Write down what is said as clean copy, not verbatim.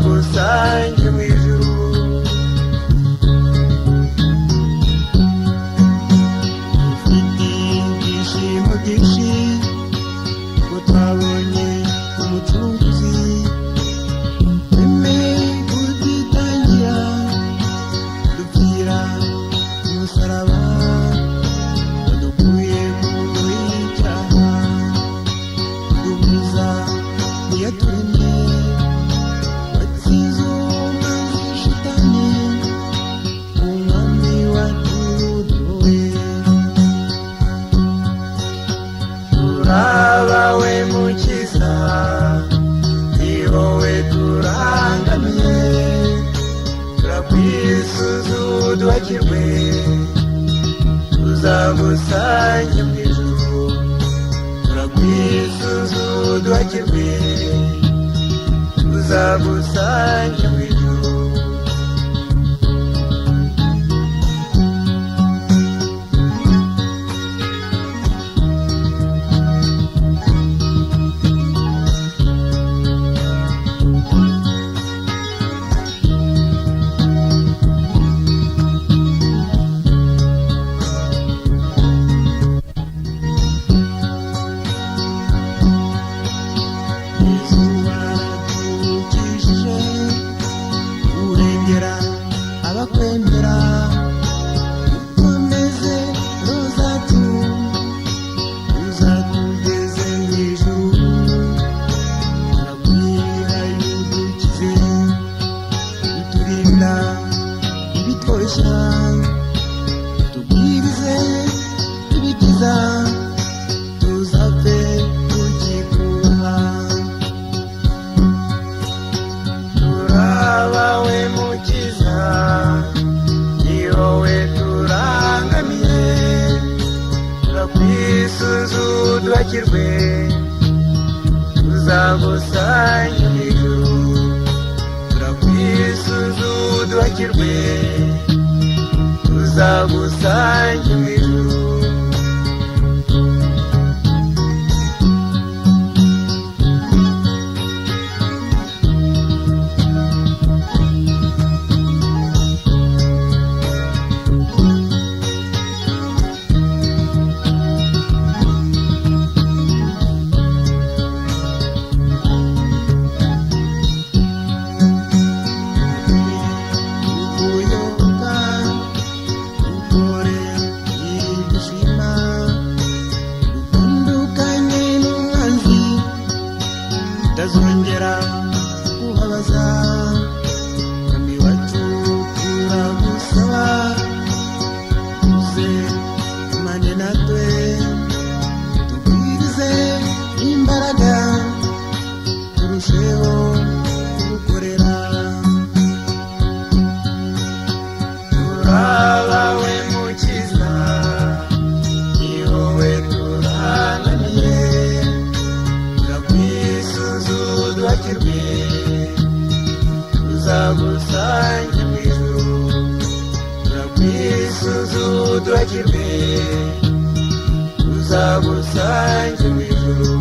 Tuzagusange mu ijuru. Dufite ibyishimo byinshi ko twabonye Umucunguzi wemeye kutitangira dupfira umusaraba, wadukuye mu ngoyi y'icyaha, duhuza n'iyaturemye, watsinze umwanzi shitani, Umwami wacu ni wowe. Turabawe Mukiza, ni wowe turangamiye, turakwisuzu duhakirwe, tuzagusange mu ijuru. Turakwisuzu duhakirwe, tuzagusange mu ijuru. Izuba dukijije urengera abakwemera, ukomeze rozacu, uzatugeze mu ijuru. Turabwira yudukize, uturinda ibitwoshya, tubwirize ibikiza, tuzapfe tukikubaha. Turabawe Mukiza, ni wowe turangamiye, turakwisuzu duhakirwe, tuzagusange mu ijuru. Turakwisuzu duhakirwe, tuzagusange mu ijuru. Ukuyoboka ukore ibyo, utandukanye n'umwanzi, utazongera kubabaza. Mwami wacu, turagusaba uze umane natwe, tubwirize imbaraga, turusheho kugukorera. Turabawe Mukiza, ni wowe turananiye, turakwisuzu duhakirwe, tuzagusange mu ijuru. Turakwisuzu duhakirwe, tuzagusange mu ijuru.